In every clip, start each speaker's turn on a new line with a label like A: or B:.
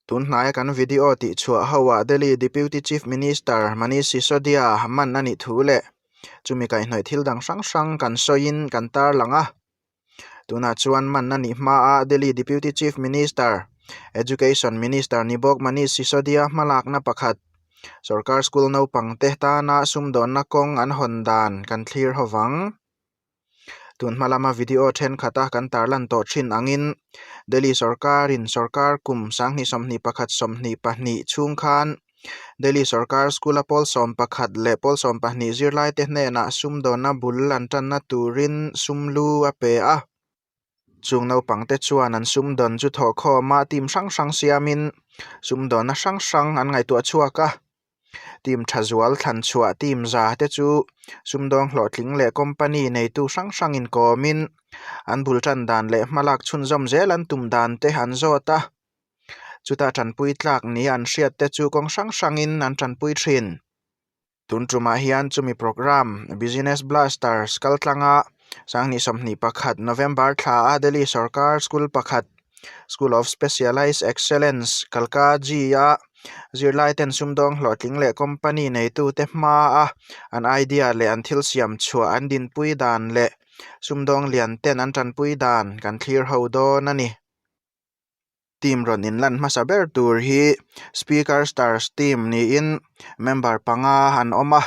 A: Tun hnaia kan video tihchhuah hoah Delhi Deputy Chief Minister Manish Sisodia man a nih thu leh chumi kaihhnawih thil dang hrang hrang kan sawiin kan tarlang a. Tunah chuan man a nih hmaa Delhi Deputy Chief Minister, Education Minister ni bawk Manish Sisodia hmalakna pakhat, sorkar school naupangte tana sumdawnna kawng an hawn dan kan thlir ho vang. Tun hma lama video thenkhat a kan tarlan tawh thin angin Delhi sorkarin sorkar kum sanghnih 21 22 chhung khan Delhi sorkar school a pawl 11 leh pawl 12 zirlaite hnenah sumdawnna bul an tanna turin sum lu a pe a. Chung naupangte chuan an sumdawn chu thawhkhawm a team hrang hrang siamin sumdawnna hrang hrang an ngaihtuah chhuak a. Team tha zual thlan chhuah team za te chu sumdawng hlawhtling leh company neitu hrang hrang inkawmin an bul tan dan leh hmalak chhunzawm zel an tum dan te an zawt a. Chuta tanpui tlak ni an hriat te chu kawng hrang hrangin an tanpui thin. Tun tumah hian chumi programme Business Blasters kaltlanga 2021 November thla a Delhi sorkar school pakhat School of Specialized Excellence Kalkaji-a zirlaiten sumdawng hlawhtling leh company neitute hmaa an idea leh an thil siam chhuah an dinpui dan leh sumdawng lian ten an tanpui dan kan thlir ho dawn a ni. Team rawn inlan hmasa ber tur hi Speaker Stars team niin member panga an awm a.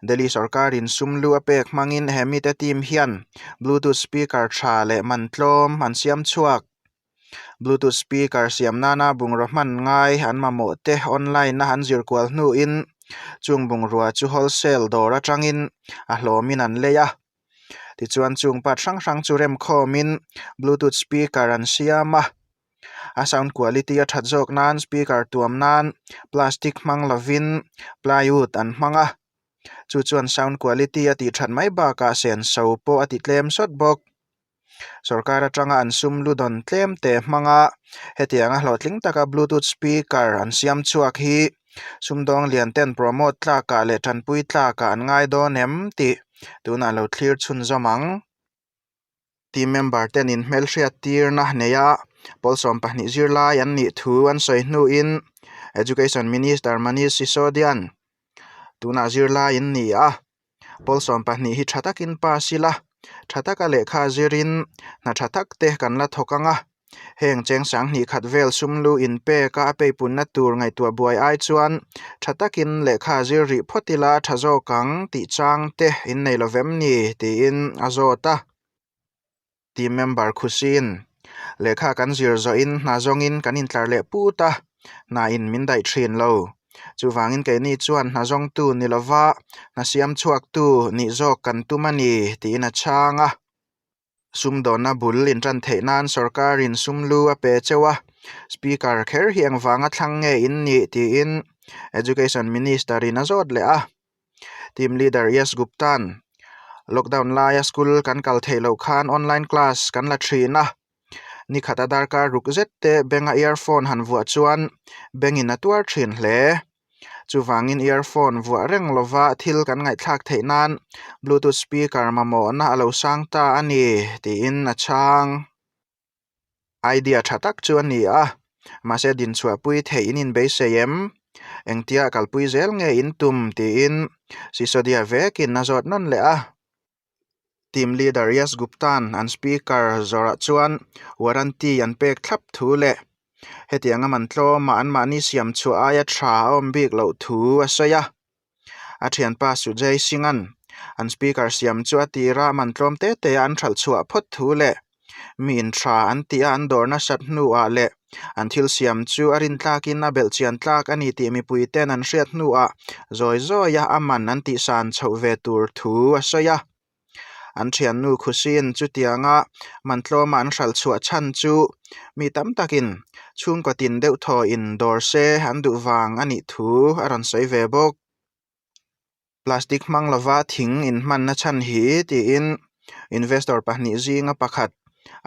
A: Delhi sorkarin sum lu a pek hmangin he mite team hian Bluetooth speaker tha leh man tlawm an siam chhuak. Bluetooth speaker siam nana bungraw hman ngai an mamawh te online a an zir kual hnuin chung bungrua chu wholesale dawr atangin a hlawmin an lei a. Tichuan chung part hrang hrang chu remkhawmin bluetooth speaker an siam a, a sound quality a that zawk nan speaker tuam nan plastic hmang lovin plywood an hmang a, chu chuan sound quality a tih that mai bakah senso pawh a ti tlem sawt bawk. Sorkar atanga an sum lu dawn tlem te hmanga hetianga hlawhtling taka bluetooth speaker an siam chhuak hi sumdawng lian ten promote tlakah leh tanpui tlakah an ngai dawn em tih tunah lo thlir chhunzawm ang. Team member ten in hmelhriat tirna nei a pawl 12 zirlai an nih thu an sawi hnuin Education Minister Manish Sisodian tunah zirlai an ni a. Pawl 12 hi tha takin pass ila, tha taka lehkha zirin hna tha tak te kan la thawk ang a. Heng cheng 2000 vel sum lu inpek a a peipunna tur ngaihtuah buai ai chuan tha takin lehkha zir rih phawt ila tha zawk ang tih chang te innei lovem ni tiin a zawt a. Team member Khusin, Lehkha kan zir zawhin hna zawngin kan intlar leh put a, hna in min daih thin lo. Chuvangin keini chuan hna zawngtu ni lova hna siam chhuaktu nih zawk kan tum a ni, tiin a chhang a. Sumdawnna bul intan theih nan sorkarin sum lu a pe cheu a, Speaker kher hi engvanga thlang nge in nih tiin Education Minister-in a zawt leh a. Team leader Yash Gupta-a'n, Lockdown laia school kan kal theih loh khan online class kan la thin a, nikhat a darkar ruk zet te benga earphone han vuah chuan bengin a tuar thin hle. Chuvangin earphone vuah reng lova thil kan ngaihthlak theih nan bluetooth speaker mamawhna a lo sang ta a ni, tiin a chhang. Idea tha tak chu a ni a, mahse dinchhuahpui theih in inbeisei em? Engtia kalpui zel nge in tum? tiin Sisodia vekin a zawt nawn leh a. Team leader Yash Gupta-a'n an speaker zawrah chuan warranty an pek thlap thu leh hetianga man tlawmah anmahni siam chhuah aia tha a awm bik loh thu a sawi a. A thianpa Sujay Singh-a'n an speaker siam chu a tira man tlawm te te a an hralh chhuah phawt thu leh mi inthra an tih a an dawr nasat hnuah leh an thil siam chu a rintlakin a belhchian tlak a ni tih mipui ten an hriat hnuah zawi zawia a man an tihsan chhoh ve tur thu a sawi a. An thiannu Khusin chutianga man tlawma an hralh chhuah chhan chu mi tam takin chhungkaw tin deuh thaw in dawr se an duh vang a nih thu a rawn sawi ve bawk. Plastic hmang lova thing inhmanna chhan hi tiin investor pahnih zinga pakhat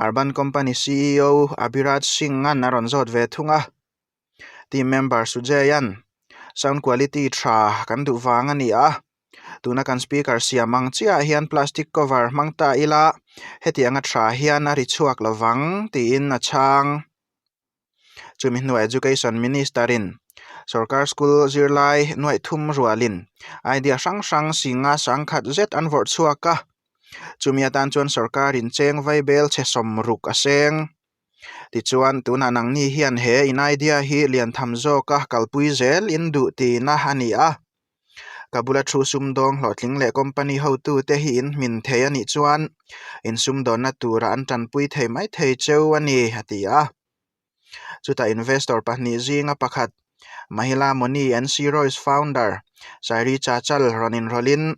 A: Urban Company ceo Abhiraj Singh-a'n a rawn zawt ve thung a. Team member Sujay-a'n sound quality tha kan duh vang a ni a. Tuna kan speaker siam ang chiahah hian plastic cover hmang ta ila hetianga tha hian a ri chhuak lovang tiin a chhang. Chumi hnuah Education Minister-in sorkar school zirlai nuaih thum rualin idea hrang hrang singa sangkhat zet an vawrh chhuak a. Chumi atan chuan sorkarin cheng vaibel chhe sawmruk a seng. Tichuan, tunah nangni hian he in idea hi lian tham zawka kalpui zel in duh tihna a ni a. Ka bula thu sumdawng hlawhtling leh company hotute hi in hmin thei a nih chuan in sumdawnna tura an tanpui thei mai thei cheu a ni, a ti a. Chutah investor pahnih zinga pakhat, Mahila Moni and Sirois founder Sairi Chachal rawn inrawlhin,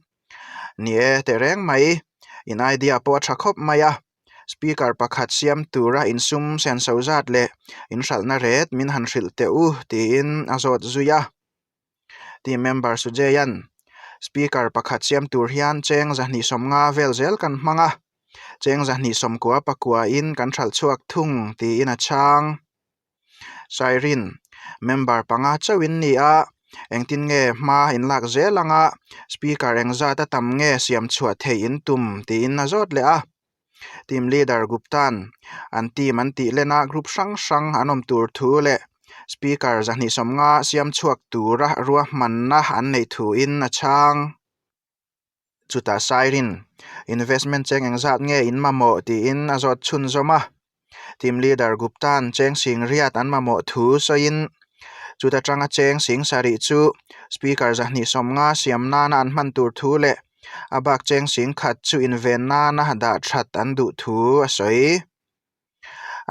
A: Ni e, tehreng mai, in idea pawh a tha khawp mai a. Speaker pakhat siam tura insum senso zat leh inhralhna ret min han hrilh teh u, tiin a zawt zui a. Team member Sujayan, Speaker pakhat siam tur hian cheng zahnih sawmnga vel zel kan hmang a, cheng zahnih sawmkua pakuain kan hralh chhuak thung, tiin a chhang. Siren, Member panga chauh in ni a, engtin nge hma in lak zel anga speaker engzat a tam nge siam chhuah theih in tum tiin a zawt leh a. Team leader Gupta'n an team an tih lena group hrang hrang an awm tur thu leh speaker zahnih sawmnga siam chhuak tura ruahmanna an neih thuin a chhang. Chutah Siren, Investment cheng engzat nge in mamawh tiin a zawt chhunzawm a. Team leader Gupta'n cheng sing riat an mamawh thu sawiin chuta tanga cheng sing sarih chu speaker zahnih sawmnga siam nana an hman tur thu leh a bak cheng sing khat chu inven nana dah that an duh thu a sawi.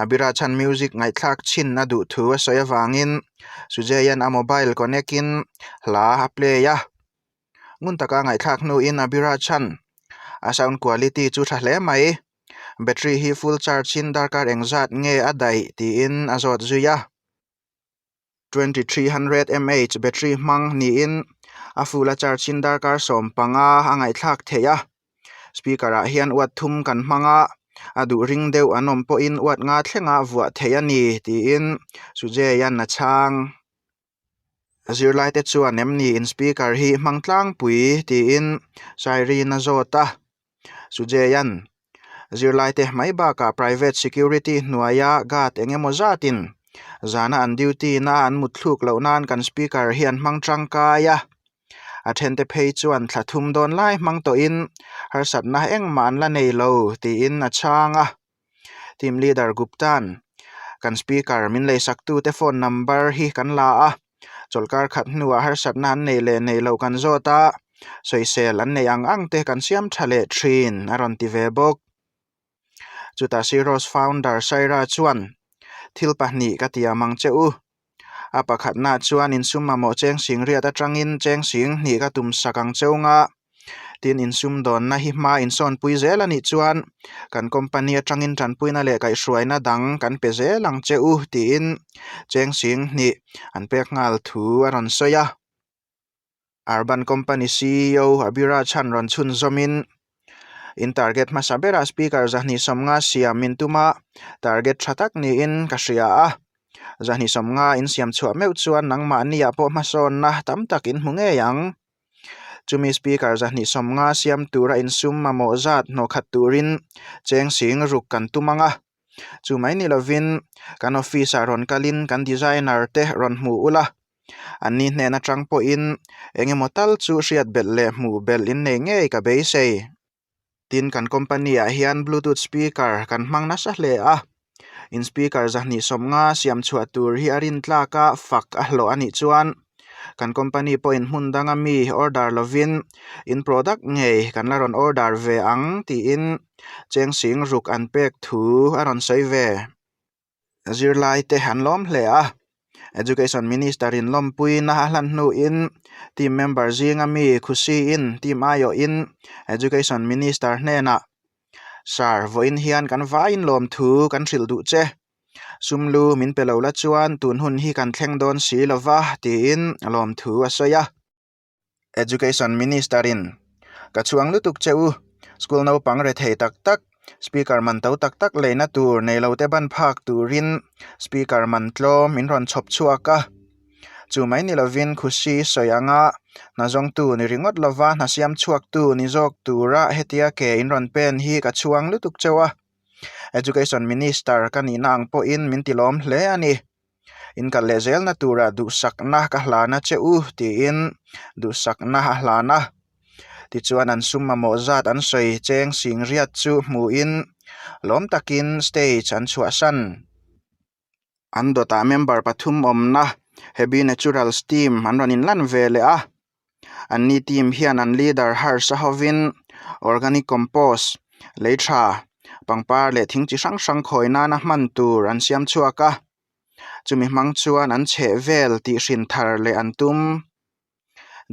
A: A bira chhan music ngaihthlak chhin a duh thu a sawi avangin Sujay-a'n a mobile connect in hla a play a. Ngun taka ngaihthlak hnuin a bira chhan a sound quality chu tha hle mai. Battery hi full charge in darkar engzat nge a daih tiin a zawt zui a. 2300 mAh battery hmang niin a full a charge in darkar 15 a ngaihthlak theih a. Speaker ah hian uat thum kan hmang a, a duh ring deuh an awm pawhin uat nga thlenga vuah theih a ni tiin Sujay-a'n a chhang. Zirlaite chuan em ni in speaker hi hmang tlangpui tiin Siren a zawt a. Sujay-a'n zirlaite mai bakah private security hnuaia guard eng emaw zatin zana an duty na an mut thluk loh nan kan speaker hi an hmang tangkai a. A thente phei chuan thla thum dawn lai hmang tawhin harsatna engmah an la nei lo tiin a chhang a. Team leader Gupta'n kan speaker min leisaktute phone number hi kan la a, chawlhkar khat hnuah harsatna an nei leh nei loh kan zawt a, sawisel an neih ang ang te kan siam tha leh thin a rawn ti ve bawk. Chutah Siros founder Saira chuan thil pahnih ka tiam ang che u. A pakhatna chuan insum mamawh cheng sing riat atangin cheng sing hnih ka tum sak ang cheu nga. Tin insum dawnna hi hma insawnpui zel a nih chuan kan company atangin tanpuina leh kaihhruaina dang kan pe zel ang che u tiin cheng sing hnih an pek nghal thu a rawn sawi a. Urban Company ceo Abhiraj Han rawn chhunzawmin, In target hmasa berah speaker zahnih sawmnga siam min tum a, target tha tak niin ka hria a. Zahnih sawmnga in siam chhuah meuh chuan nangmahniah pawh hmasawnna tam tak in hmu ngei ang. Chumi speaker zahnih sawmnga siam tura insum mamawh zat hnawhkhat turin cheng sing ruk kan tum ang a. Chu mai ni lovin kan office ah rawn kalin kan designer te rawn hmu ula. Anni hnen atang pawhin eng emaw tal chu hriat belh leh hmuh belh in nei ngei ka beisei. Tin, kan company ah hian bluetooth speaker kan hmang nasa hle a, in speaker zahnih sawmnga siam chhuah tur hi a rin tlak a fak a hlawh a nih chuan kan company pawhin hmun danga mi order lovin in product ngei kan la rawn order ve ang tiin cheng sing ruk an pek thu a rawn sawi ve. Zirlai te an lawm hle a, Education Minister in lawmpuina a hlan hnuin team member zinga mi Khusi-in team aiawhin Education Minister hnenah, Sir, vawiin hian kan vaiin lawmthu kan hrilh duh che. Sumlu min pe lo la chuan tun hun hi kan thleng dawn si lova, tiin lawmthu a sawi a. Education Minister in, Ka chhuang lutuk che u, school naupang rethei tak tak, speaker man to tak tak leina tur nei lo te ban phak turin speaker man tlawm min rawn chhawp chhuak a. Chu mai ni lovin Khushi sawi anga hna zawngtu ni ringawt lova hna siam chhuaktu ni zawk tura hetia ke in rawn pen hi ka chhuang lutuk cheu a. Education Minister ka nihna ang pawhin min tilawm hle a ni. In kal leh zelna turah duhsakna ka hlan a che u tiin duhsakna a hlan a. Tichuan an sum mamawh zat an sawi cheng sing riat chu hmuhin lawm takin stage an chhuahsan. An dawtah member pathum awmna Heavy Naturals team an rawn inlan ve leh a. Anni team hian an leader Harsh-a hovin organic compost, lei tha, pangpar leh thing chi hrang hrang khawi nana hman tur an siam chhuak a. Chumi hmang chuan an chheh vel tih hrin thar leh an tum.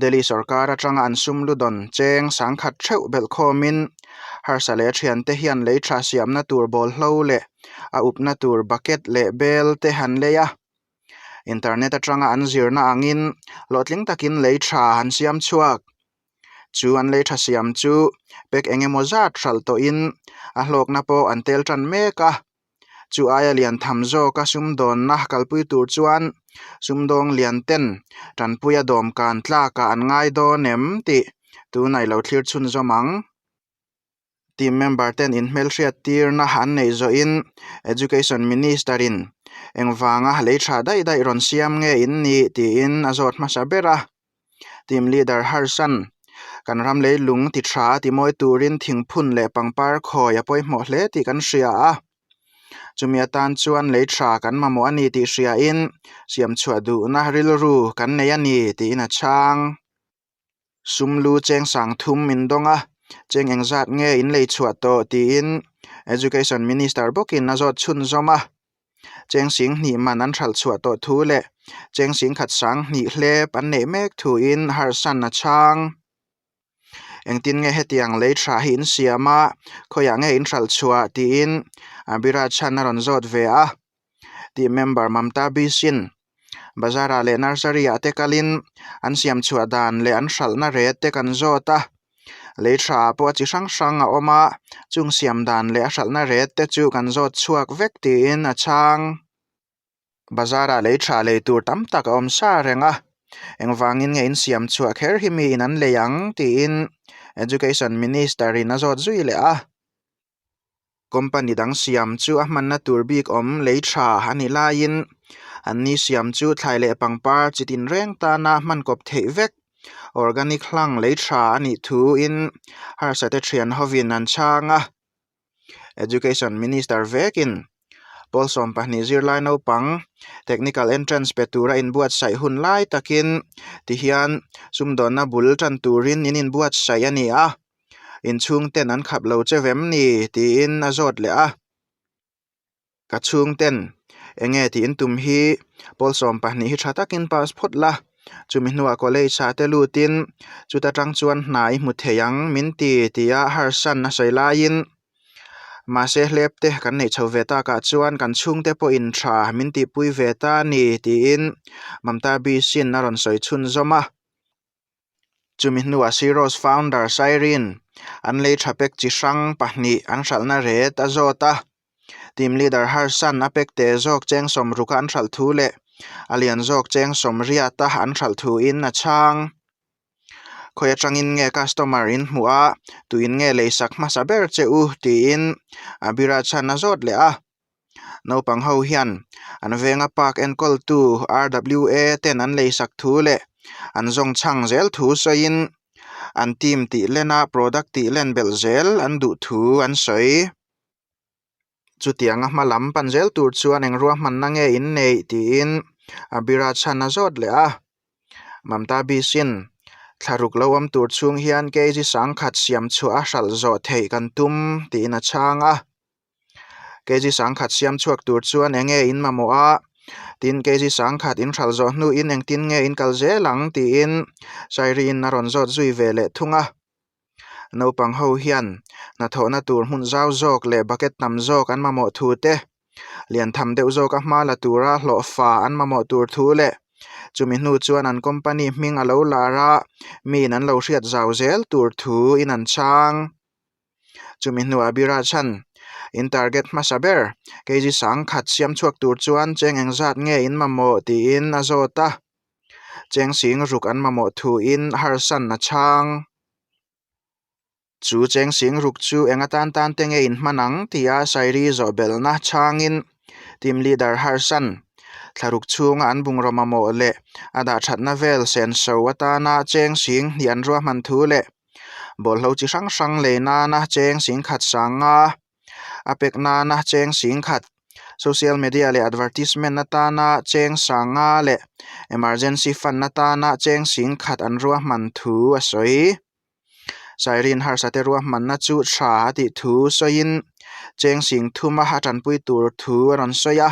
A: Delhi sorkar atanga an sum lu dawn cheng sangkhat theuh belh khawmin Harsa leh a thiante hian lei tha siamna tur bawlhlo leh a upna tur bucket leh bel te han lei a. Internet atanga an zirna angin hlawhtling takin lei tha an siam chhuak. Chu an lei tha siam chu pack eng emaw zat hralh tawhin a hlawkna pawh an tel tan mek a. Chu aia lian tham zawka sumdawnna kalpui tur chuan sumdawng lian ten tanpuia dawmkan tlakah an ngai dawn em tih tunah i lo thlir chhunzawm ang. Team member ten inhmelhriat tirna an neih zawhin Education Minister in engvanga lei tha daih daih rawn siam nge in nih tiin a zawt hmasa ber a. Team leader Harsan, Kan ram leilung ti tha ti mawi turin thingphun leh pangpar khawi a pawimawh hle tih kan hria a. Chumi atan chuan lei tha kan mamawh a ni tih hriain siam chhuah duhna rilru kan nei a ni tiin a chhang. Sum lu cheng sang thum min dawng a, cheng engzat nge in lei chhuah tawh tiin Education Minister bawkin a zawt chhunzawm a. Cheng sing hnih man an hralh chhuah tawh thu leh cheng sing khat sang hnih hlep an neih mek thuin harsan a chhang. Engtin nge hetiang lei tha hi in siam a, khawiah nge in hralh chhuah tiin Abiraj chhan a rawn zawt ve a. Team member Mamta Bisin Bazar-ah leh nursery-ah te kalin an siam chhuah dan leh an hralhna ret te kan zawt a, lei tha pawh a chi hrang hrang a awm a, chung siam dan leh a hralhna ret te chu kan zawt chhuak vek tiin a chhang. Bazar-ah lei tha lei tur tam tak a awm sa reng a, engvangin nge in siam chhuah kher hi miin an lei ang tiin Education Minister-in a zawt zui leh a. Company dang siam chu a hmanna tur bik awm lei tha a nih laiin an ni siam chu thlai leh pangpar chi tin reng tana hman kawp theih vek organic hlang lei tha a nih thuin harsate thian hovin an chhang a. Education Minister vekin pawl 12 zirlai naupang technical entrance pe tura inbuatsaih hun lai takin tihian sumdawnna bul tan turin in inbuatsaih a ni a. Inchhung ten an khap lo che vem ni? tiin a zawt leh a. Ka chhung ten, Enge tih in tum hi pawl 12 hi tha takin pass phawt la, chumi hnuah college ah te lutin chuta tang chuan hna i hmu thei ang min ti tia harsan a sawi laiin mahse hlep te kan neih chho ve takah chuan kan chhungte pawhin tha min tihpui ve ta a ni tiin Mamta Bisin a rawn sawi chhunzawm a. Chumi hnuah Siros founder Cyrene an lei tha pek chi hrang pahnih an hralhna ret a zawt a. Team leader Harsan a pek te zawk cheng sawmruka an hralh thu leh a lian zawk cheng sawmriata an hralh thuin a chhang. Khawi atangin nge customer in hmuh a, tuin nge leisak hmasa ber che u tiin Abira chhan a zawt leh a. Naupang ho hian an venga park enkawltu RWA ten an leisak thu leh an zawng chhang zel thu sawiin an team tih lena product tih len belh zel an duh thu an sawi. Chutianga hma lam pan zel tur chuan eng ruahmanna nge in neih tiin Abira chhan a zawt leh a. Mamta Bisin thlaruk lo awm tur chhung hian kg sangkhat siam chhuah a hralh zawh theih kan tum tiin a chhang a. Kg sangkhat siam chhuak tur chuan eng nge in mamawh a, tin kg sangkhat in hralh zawh hnuin engtin nge in kal zel ang tiin Sairiin a rawn zawt zui ve leh thung a. Naupang ho hian hnathawhna tur hmun zau zawk leh bucket tam zawk an mamawh thu te, lian tham deuh zawka hma la tura hlawhfa an mamawh tur thu leh chumi hnu chuan an company hming a lo lar a, miin an lo hriat zau zel tur thu in an chhang. Chumi hnuah Biraj chhan in target hmasa ber kg sangkhat siam chhuak tur chuan cheng engzat nge in mamawh tiin a zawt a. Cheng sing ruk an mamawh thuin harsan a chhang. Chu cheng sing ruk chu eng atan tan te nge in hman ang tia Sairi zawhbelhna chhangin team leader harsan. Thlaruk chhunga an bungraw mamawh leh a dahthatna vel senso atana cheng sing hnih an ruahman thu leh bawlhlo chi hrang hrang lei nana cheng sing khat sang nga a pek nana cheng sing khat, social media leh advertisement atana cheng sang nga leh emergency fund atana cheng sing khat an ruahman thu a sawi. Siren harsate ruahmanna chu tha a tih thu sawiin cheng sing thuma a tanpui tur thu a rawn sawi a.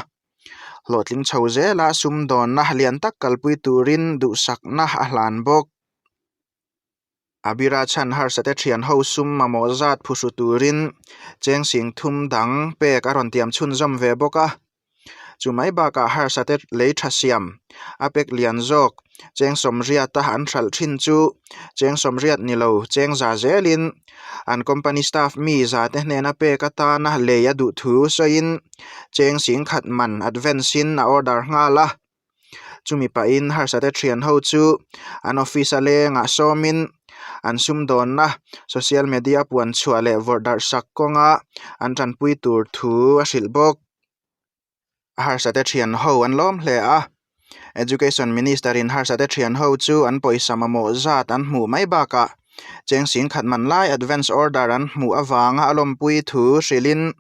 A: Hlawhtling chho zela sumdawnna lian tak kalpui turin duhsakna a hlan bawk. Abira chhan harsate thian ho sum mamawh zat phuhru turin cheng sing thum dang pek a rawn tiam chhunzawm ve bawk a. Chu mai bakah harsate lei tha siam a pek lian zawk cheng sawmriata an hralh thin chu cheng sawmriat ni lo cheng za zelin an company staff mi za te hnena pek atana lei a duh thu sawiin cheng singkhat man advance in a order nghal a. Chumi pahin harsate thian ho chu an office a lengah sawmin an sumdawnna social media puan chhuah leh vawrh darh sak kawnga an tanpui tur thu a hrilh bawk. A harsate thian ho an lawm hle a, Education Minister in harsate thian ho chu an pawisa mamawh zat an hmuh mai bakah cheng singkhat man lai advance order an hmuh avanga a lawmpui thu hrilhin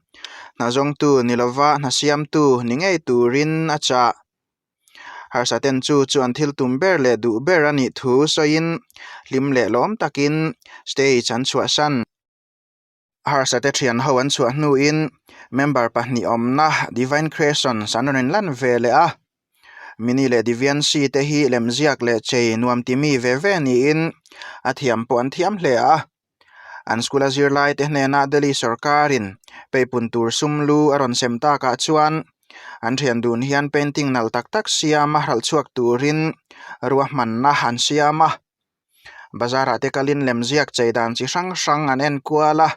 A: hna zawngtu ni lova hna siamtu ni ngei turin a chah. Harsaten chu chu an thil tum ber leh duh ber a nih thu sawiin hlim leh lawm takin stage an chhuahsan. Harsate thian ho an chhuah hnuin member pahnih awmna Divine Creations an rawn inlan ve leh a. Mini leh Diviancy te hi lemziak leh chei nuam ti mi ve ve niin a thiam pawh an thiam hle a. An school a zirlai te hnenah Delhi sorkarin peipun tur sum lu a rawn sem takah chuan an thian dun hian painting nalh tak tak siama hralh chhuak turin ruahmanna an siam a. Bazar ah te kalin lemziak chei dan chi hrang hrang an en kual a,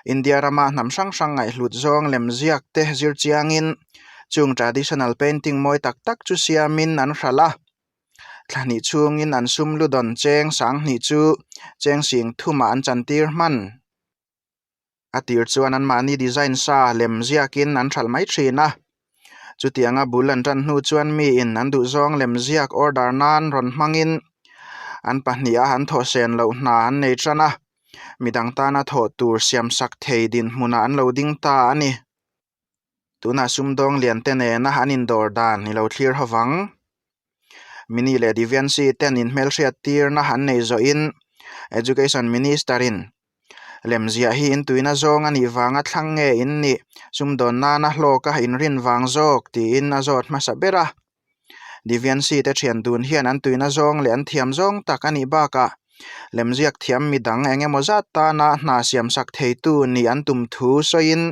A: India rama hnam hrang hrang ngaihhlut zawng lemziak te zir chiangin chung traditional painting mawi tak tak chu siamin an hralh a, thla hnih chhungin an sum lu dawn cheng sanghnih chu cheng sing thumah an chantir hman. A tir chuan anmahni design sa lem ziakin an hralh mai thin a, chutianga bul an tan hnu chuan miin an duhzawng lem ziak order nan rawn hmangin an pahniha an thawhsen loh hna an nei tan a, midang tana thawh tur siamsak thei dinhmunah an lo ding ta a ni. Tunah sumdawng lian te nena an indawr dan i lo thlir ho vang. Mini leh Divyanshi ten inhmelhriat tirna an nei zawhin Education Minister in lemziah hi intuina zawng a nih vanga thlang nge in nih sumdawn nana hlawka inrin vang zawk tiin a zawt hmasa ber a. Divyanshi te thian dun hian an tuina zawng leh an thiam zawng tak a nih bakah lemziak thiam midang eng emaw zat tana hna siamsak theitu nih an tum thu sawiin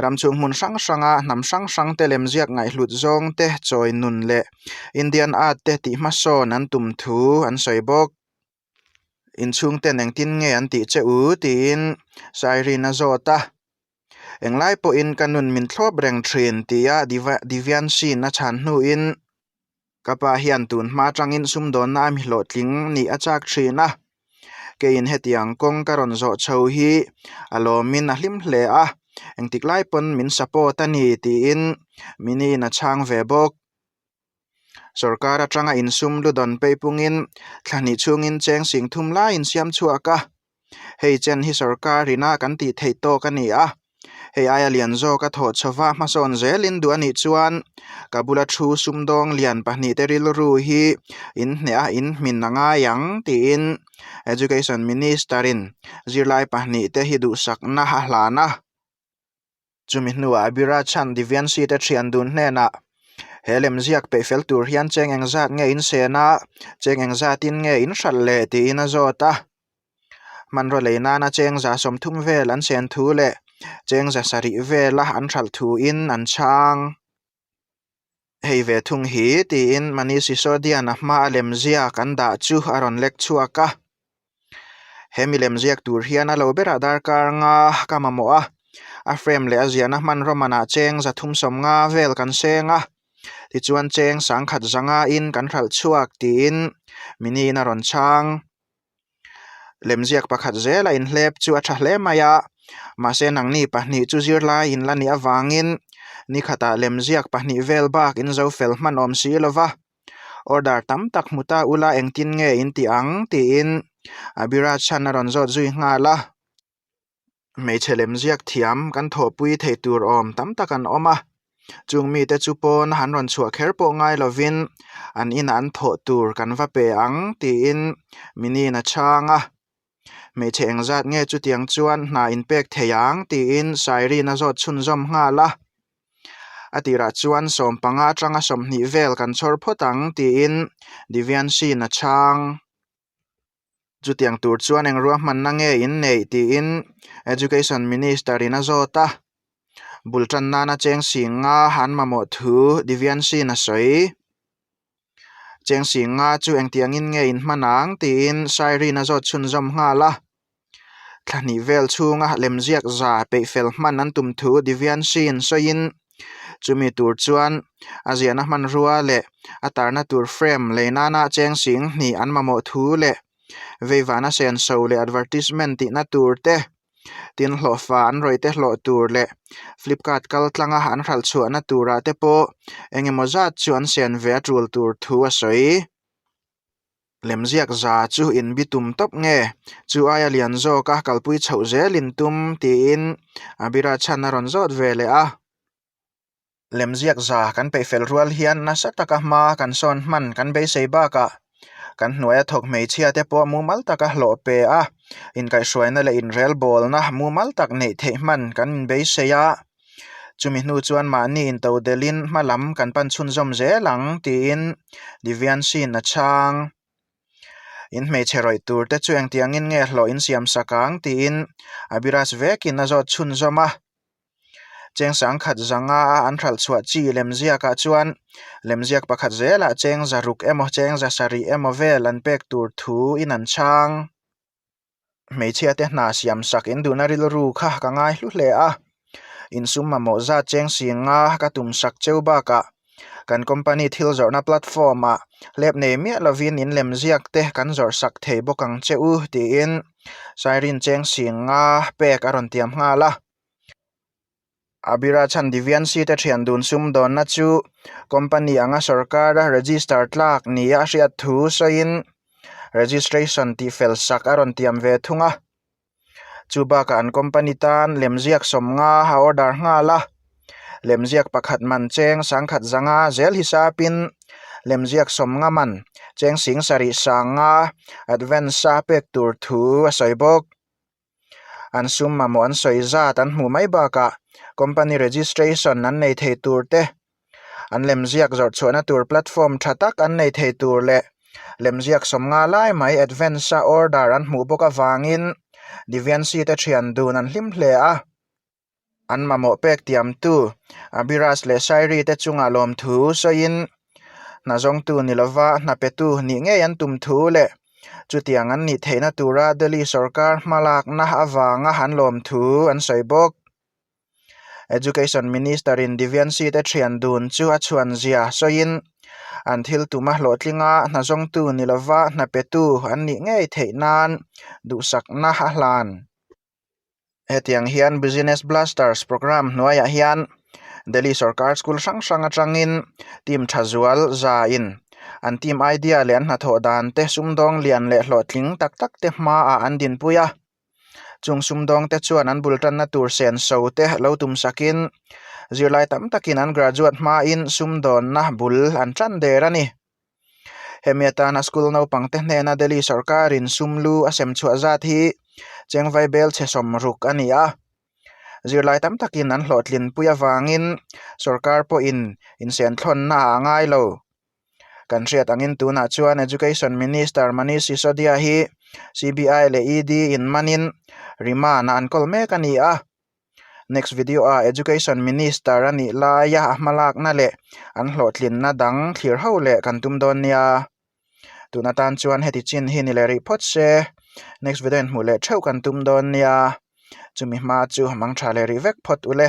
A: Ram chhung hmun hrang hranga hnam hrang hrang te lemziak ngaihhlut zawng te chawi nun leh Indian art te tih hmasawn an tum thu an sawi bawk. Inchhung ten engtin nge an tih che u tiin Siren a zawt a. Englai pawhin ka nun min thlawp reng thin tia Divyanshi-in a chhan hnuin Ka pa hian tun hma atangin sumdawnna a mi hlawhtling nih a chak thin a, keiin hetiang kawng ka rawn zawh chho hi a lawmin a hlim hle a, engtik lai pawn min support a ni tiin Mini'n a chhang ve bawk. Sorkar atanga insum lu dawn peipungin thla hnih chhungin cheng sing thum laiin siam chhuak a, hei chen hi sorkar ina kan tih theih tawk a ni a. Hei aia lian zawk a thawh chhova hmasawn zelin duh a nih chuan ka bula thu sumdawng lian pahnih te rilru hi in hneh a in hmin a ngai ang tiin Education Minister in zirlai pahnih te hi duhsakna a hlan a. Chumi hnuah Abirachan Divyanshi te thian dun hnenah he lemziak peih fel tur hian cheng engzat nge in sen a, cheng engzatin nge in hralh le tiin a zawt a. Hmanraw lei nana cheng za 30 vel an sen thu leh cheng za sarih vela an hralh thuin an chhang. Hei ve thung hi tiin Manish Sisodian a hma a lemziak an dah chu a rawn lek chhuak a. He mi lemziak tur hian a lo berah darkar nga ka mamawh a, a frame leh a ziahna hmanraw manah cheng 350 vel kan seng a, tichuan cheng sangkhat zanga in kan hralh chhuak tiin miniin a rawn chhang. Lemziak pakhat zela inhlep chu a tha hle mai a, mahse nangni pahnih chu zirlai in la nih avangin. Ni khatah lemziak pahnih vel bak in zo fel hman awm si lo va, order tam tak hmu ta ula engtin nge in ti ang? tiin Abiraj chhan a rawn zawt zui nghal a. Hmeichhe lemziak thiam kan thawhpui thei tur awm tam tak an awm a, chung mite chu pawn han rawn chhuah kher pawh ngai lovin an inah an thawh tur kan va pe ang tiin Mini'n a chhang a. Hmeichhe engzat nge chutiang chuan hna inpek thei ang tiin Sairin a zawt chhunzawm nghal a. A tirah chuan sawmpanga atanga 20 vel kan chhawr phawt ang tiin Divyanshi-in a chhang. Chutiang tur chuan eng ruahmanna nge in neih tiin Education Minister in a zawt a. Bul tan nana cheng sing nga an mamawh thu Divyanshi-in a sawi. Cheng sing nga chu engtiangin nge in hman ang tiin Sairin a zawt chhunzawm nghal a. Thla hnih vel chhunga lemziak za peih fel hman an tum thu Divyanshi-in sawiin chumi tur chuan a ziahna hmanrua leh a tarna tur frame lei nana cheng sing hnih an mamawh thu leh veivana senso leh advertisement tihna tur te, tin hlawhfa an rawih te hlawh tur leh Flipkart kal tlanga an hralh chhuahna turah te pawh engemaw zat chu an sen ve a tul tur thu a sawi. Lemziak za chu in bi tum tawp nge? Chu aia lian zawk a kalpui chhoh zel in tum tiin Abira chhan a rawn zawt ve leh a. Lemziak za kan peih fel rual hian nasa taka hma kan sawn hman kan beisei bakah kan hnuaia thawk hmeichhia te pawh mumal taka hlawh pe a, inkaihhruaina leh inrelbawlna mumal tak neih theih hman kan inbeisei a. Chumi hnu chuan mahni intodelhin hma lam kan pan chhunzawm zel ang tiin Divyanshi-in a chhang. In hmeichhe rawih tur te chu engtiangin nge hlawh in siam sak ang tiin Abiraj vekin a zawt chhunzawm a. Cheng sangkhat zanga a an hralh chhuah chi lemziakah chuan lemziak pakhat zelah cheng zaruk emaw cheng zasarih emaw vel an pek tur thu in an chhang. Hmeichhia te hna siam sak in duhna rilru kha ka ngai hlu hle a, insum mamawh zat cheng sing nga ka tum sak cheu bakah kan company thil zawrhna platform ah hlep nei miah lovin in lem ziak te kan zawrh sak thei bawk ang che u tiin Sairin cheng sing nga pek a rawn tiam nghal a. Abira chhan Divyanshi te thian dun sumdawnna chu company anga sorkara register tlak nia a hriat thu sawiin registration tihfel sak a rawn tiam ve thung a. Chu bakah an company tan lemziak sawmnga a order nghal a, lemziak pakhat man cheng sangkhat zanga zel hisapin lemziak sawmnga man cheng sing sarih sanga advance a pek tur thu a sawi bawk. An sum mamawh an sawi zat an hmuh mai bakah company registration an nei thei tur te, an lemziak zawrh chhuahna tur platform tha tak an nei thei tur leh lemziak sawmnga lai mai advance a order an hmuh bawk avangin Divyanshi te thian dun an hlim hle a. An mamawh pek tiamtu Abiraj leh Sairi te chungah lawmthu sawiin hna zawngtu ni lova hna petu nih ngei an tum thu leh chutiang an nih theihna tura Delhi sorkar hmalakna avanga an lawmthu an sawi bawk. Education Minister in Divyanshi te thian dun chu a chhuan zia sawiin an thil tuma hlawhtlinga hna zawngtu ni lova hna petu an nih ngei theih nan duhsakna a hlan. Hetiang hian Business Blasters programme hnuaiah hian Delhi sorkar school hrang hrang atangin team tha zual zain an team idea leh an hnathawh dan te sumdawng lian leh hlawhtling tak tak te hmaah an dinpui a. Chung sumdawng te chuan an bul tanna tur senso te lo tum sakin zirlai tam takin an graduate hmain sumdawnna bul an tan der a ni. Hemi atana school naupang te hnena Delhi sorkarin sum lu a sem chhuah zat hi chengvai bel chhe sawmruk a ni a. Zirlai tam takin an hlawhtlin pui avangin sorkar pawhin insenthlawnna a ngai lo. Kan hriat angin tunah chuan Education Minister Manish Sisodia hi CBI leh ED in manin remand ah an kawl mek a ni a. Next video ah Education Minister a nih laia a hmalakna leh an hlawhtlinna dang thlir ho leh kan tum dawn nia. Tun atan chuan heti chin hi ni leh rih phawt se. Next video in hmuh leh theuh kan tum dawn nia. Chumi hma chu mang tha leh rih vek phawt ule.